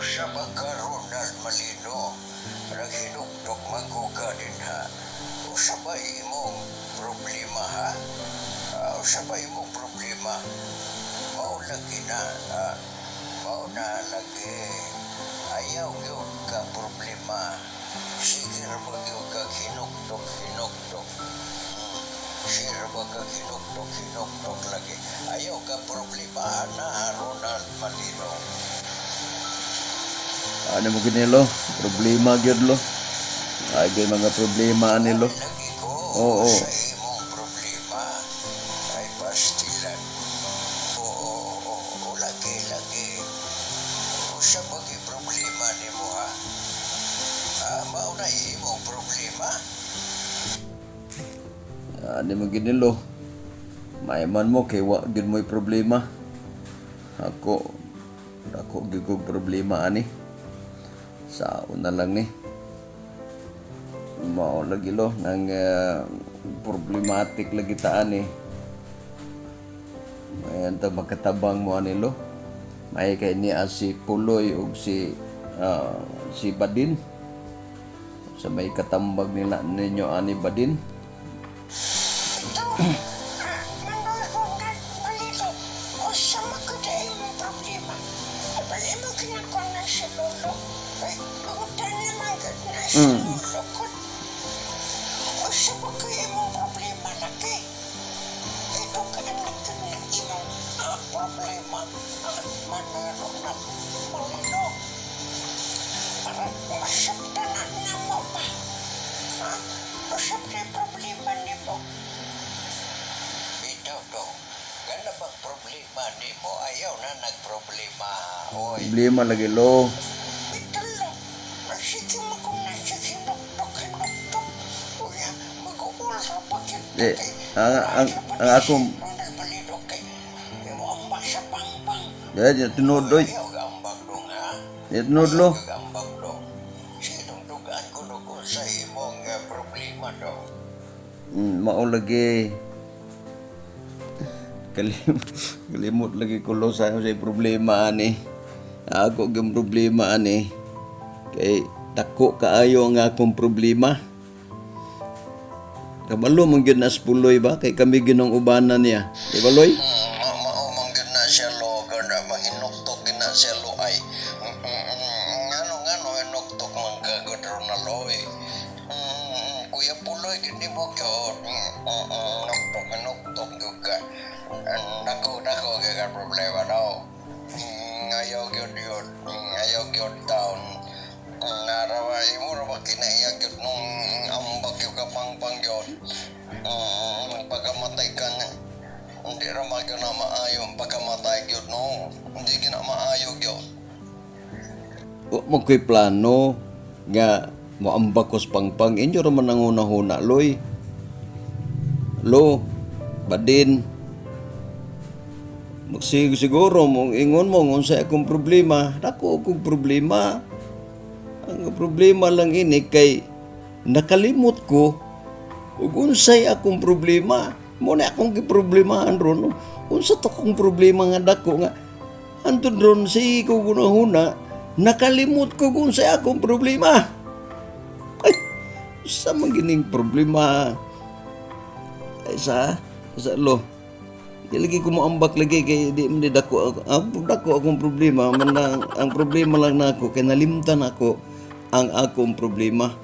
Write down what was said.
Usa ba ka, Ronald Malino? Naghinugdok man ko ka din ha. Usa ba imong problema ha? Usa ba imong problema? Mao lagi na, mao na lagi. Ayaw gyud ka problema. Sige ra ba gyud ka hinugdok hinugdok. Sige ra ba ka hinugdok hinugdok lagi. Ayaw ka problema na, Ronald Malino. Ano mo ginilo? Problema gyud lo. Ay gyud mga problema ani lo. Lagi ko Oo. Sa imong problema ay pastilan. Oo, lagi, lagi. Usa ba gyud problema nimo ha? Mao na imong problema? Ano mo ginilo? May man mo kay wa gyud mo'y problema. Ako dako gyud kog problema ani. Sa una lang ni. Mao lagi lo nang problematic lagi ta ani. Ayan ta magkatabang mo ani lo. May kay niya si Puloy ug si Badin. Sa may katambag nila ninyo ani, Badin. Ito, Manoy Ronald Malino, usa man gud imong problema. Ay, imo kinakuha na si Lolo. Ay, magutan naman gud na si Lolo ko. Usa ba kay imong problema laki? Ito ka anak gud ng imong problema, Manoy Ronald Malino. Para masabtan na namo ba? Ha? Usa ba kay problema nimo? Bitaw do. Gana bang problema nimo? Ayaw na nagproblema. Oy. Problema lagi lo. Bitaw lo. Sige mo kung nasa hinuktok, hinuktok. Uya, mag-uulro pa kita Eh, kay ang akong Ronald Malino kay imo ambak sa pangpang. Di tinuod oy. Ayaw ga ambak dong ha. Di tinuod lo. Ayaw ga ambak dong. Sinong dugaan ko no kung sa imong problema dong. Mao lagi. Kalimot lagi ko lo sa problema ani. Ako gyud problema ani. Kay dako kaayo ang akong problema. Kabalo man gyud na sa Puloy ba kay kami ginong ubanan niya. Di ba, Loy? Mao man gyud na siya lo gana mahinuktok gyud na siya lo ay. Ngano ngano hinuktok man ka gud Ronald oy? Kuya Puloy gyud nimo gyud. Nuktok hinuktok gyud ka. Dako dako gyud ka problema daw. Ayaw gyud yun. Ayaw gyud taon. Narawa imo ra ba kinaiya gyud nung ambak gyud ka pangpang gyud. Pagkamatay ka na. Hindi ra man gyud na maayo ang pagkamatay gyud no. Hindi gyud na maayo gyud. Wa man ko'y plano nga moambak ko sa pangpang. Inyo ra man ang huna-huna, Loy. Lo, Badin. Magsig siguro mo ingon mo unsa akong problema. Dako akong problema. Ang problema lang ini kay nakalimot ko ug unsay akong problema. Mo na akong giproblemahan ron. Unsa to akong problema nga dako nga antud ron si ko gunahuna nakalimot ko kung unsay akong problema. Ay, sa man gining problema? Ay sa lo. Di lagi ko moambak lagi kay di man di dako ako. Ang dako akong problema man lang, ang problema lang nako kay nalimtan ako ang akong problema.